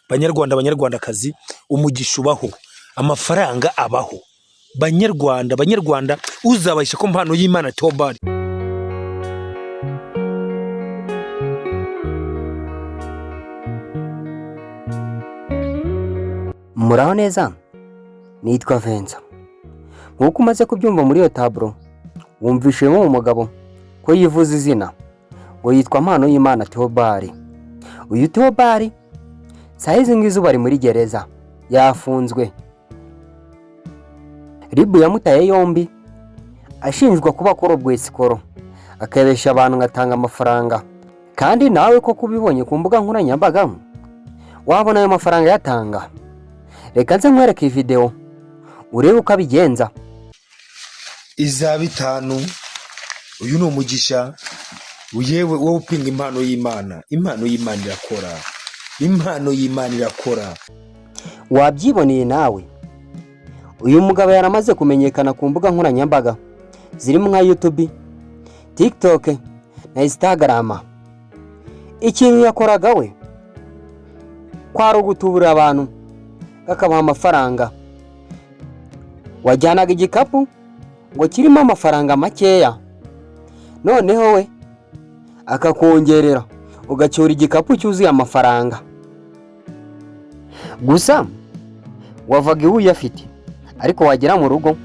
Banyarwanda, banyarwandakazi, umugisha ubaho, amafaranga abaho. Banyarwanda, banyarwanda, uzabahisha ko mpano y'Imana Theobald. Muraho neza, nitwa Vincent. Nk'uko umaze kubyumva muri iyo taburo, wumvishemo uwo mugabo ko yivuza izina ngo yitwa Mpano y'Imana Theobald. Uyu Theobald saa izi ngizi ubu ari muri gereza, yafunzwe. RIB yamutaye yombi ashinjwa kuba akora ubwesikoro, akabesha abantu agatanga amafaranga. Kandi nawe koko ubibonye ku mbuga nkoranyambaga, wabona ayo mafaranga yatanga. Reka nze nkwereke iyi videwo urebe uko abigenza. Iza bitanu, uyu ni umugisha. Yewe wowe upinga impano y'Imana, impano y'Imana irakora, impano y'Imana irakora. Wabyiboneye nawe, uyu mugabo yaramaze kumenyekana ku mbuga nkoranyambaga zirimo nka YouTube, TikTok na Instagram. Ikintu yakoraga we kwari ugutubura abantu bakabaha amafaranga. Wajyanaga igikapu ngo kirimo amafaranga makeya, noneho we akakongerera ugacyura igikapu cyuzuye amafaranga. Gusa wavaga iwe uyafite, ariko wagera mu rugo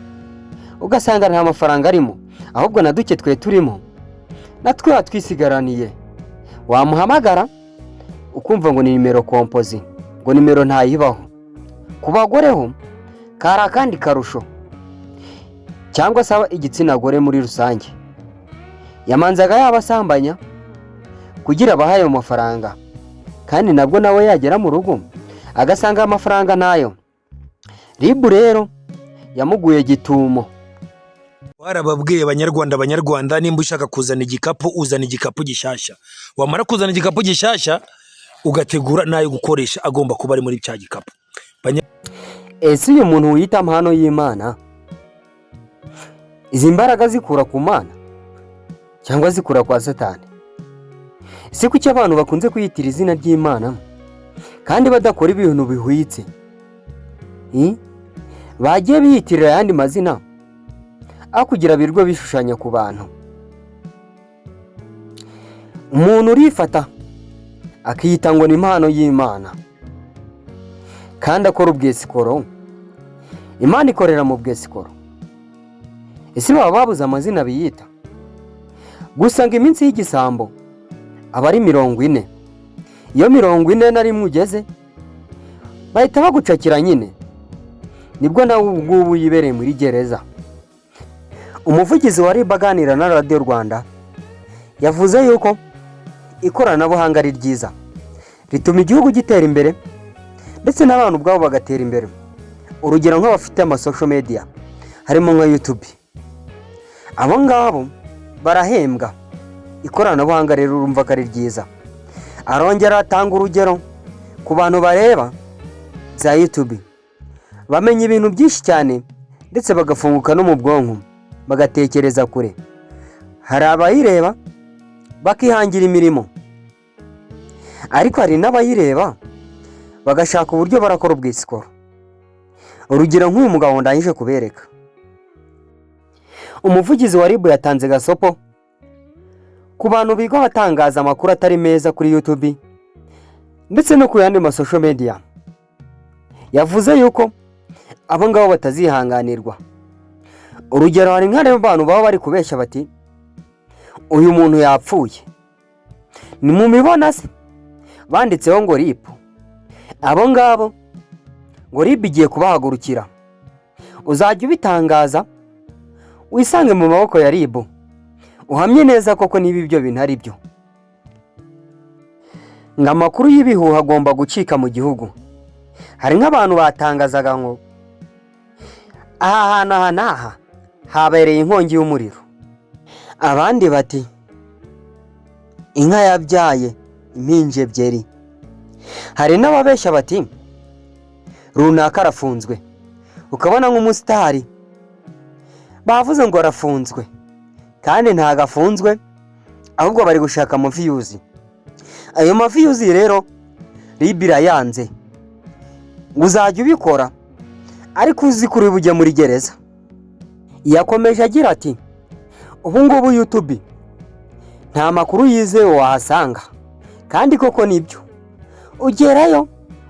ugasanga nta mafaranga arimo, ahubwo na duke twe turimo natwe watwisigaraniye. Wamuhamagara ukumva ngo ni nimero composé, ngo nimero ntayibaho. Ku bagore ho kari akandi karusho, cyangwa se igitsina gore muri rusange, yamanzaga yabasambanya kugira abahe ayo mafaranga, kandi nabwo nawe yagera mu rugo agasanga amafaranga nayo. RIB rero yamuguye gitumo. Warababwiye banyarwanda, banyarwanda, nimba ushaka kuzana igikapu, uzana igikapu gishyashya. Wamara kuzana igikapu gishyashya, ugategura n'ayo gukoresha agomba kuba ari muri cya gikapu. Ese uyu muntu wiyita Mpano y'Imana, izi mbaraga zikura ku Mana cyangwa zikura kwa Satani? Ese kuki abantu bakunze kwiyitira izina ry'Imana kandi badakora ibintu bihwitse? Bagiye biyitirira ayandi mazina aho kugira birirwe bishushanya ku bantu. Umuntu urifata akiyita ngo ni impano y'Imana kandi akora ubwesikoro. Imana ikorera mu bwesikoro? Ese baba babuze amazina biyita? Gusa ngo iminsi y'igisambo aba ari 40. Iyo 41 ugeze bahita bagucakira nyine, nibwo nawe ubu ngubu yibereye muri gereza. Umuvugizi wa RIB aganira na Radiyo Rwanda yavuze yuko ikoranabuhanga ari ryiza, rituma igihugu gitera imbere ndetse n'abantu ubwabo bagatera imbere. Urugero nk'abafite ama social media harimo nka YouTube, abo ngabo barahembwa. Ikoranabuhanga rero urumva ko ari ryiza. Arongera atanga urugero ku bantu bareba za YouTube, bamenya ibintu byinshi cyane ndetse bagafunguka no mu bwonko, bagatekereza kure. Hari abayireba bakihangira imirimo, ariko hari n'abayireba bagashaka uburyo barakora ubwisikoro. Urugero nk'uyu mugabo ndangije kubereka. Umuvugizi wa RIB yatanze gasopo ku bantu biga batangaza amakuru atari meza kuri YouTube ndetse no ku yandi ma social media. Yavuze yuko abo ngabo batazihanganirwa. Urugero hari nk'abantu baba bari kubeshya bati uyu muntu yapfuye, ni mu mibona se banditseho ngo RIP. Abo ngabo ngo RIB igiye kubahagurukira. Uzajya ubitangaza wisange mu maboko ya RIB, uhamye neza koko niba ibyo bintu ari byo. Ngo amakuru y'ibihuha agomba gucika mu gihugu. Hari nk'abantu batangazaga ngo aha hantu aha n'aha habereye inkongi y'umuriro, abandi bati inka yabyaye impinja ebyiri. Hari n'ababeshya bati runaka arafunzwe, ukabona nk'umusitari bavuze ngo arafunzwe kandi ntabwo afunzwe, ahubwo bari gushaka ama views. Ayo ma views rero RIB irayanze. Ngo uzajya ubikora ariko uzi ko uri bujye muri gereza. Yakomeje agira ati: "Ubu ngubu YouTube nta makuru yizewe wahasanga." Kandi koko nibyo, ugerayo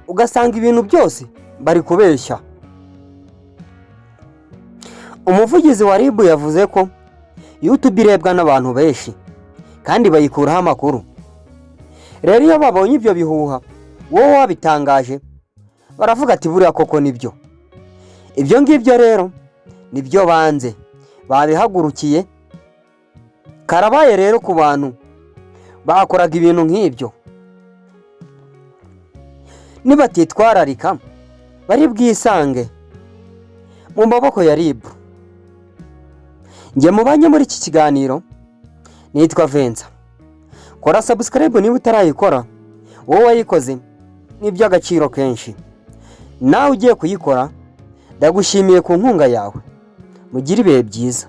ugasanga ibintu byose bari kubeshya. Umuvugizi wa RIB yavuze ko YouTube irebwa n'abantu benshi kandi bayikuraho amakuru. Rero iyo babonye ibyo bihuha wowe wabitangaje, baravuga ati: "Buriya koko nibyo." Ibyo ngibyo rero nibyo banze, babihagurukiye. Karabaye rero ku bantu bakoraga ibintu nk'ibyo, nibatitwararika bari bwisange mu maboko ya RIB. Njye mubanye muri iki kiganiro nitwa Venza. Kora subscribe niba utarayikora. Wowe wayikoze ni iby'agaciro kenshi, nawe ugiye kuyikora ndagushimiye ku nkunga yawe. Mugire ibihe byiza.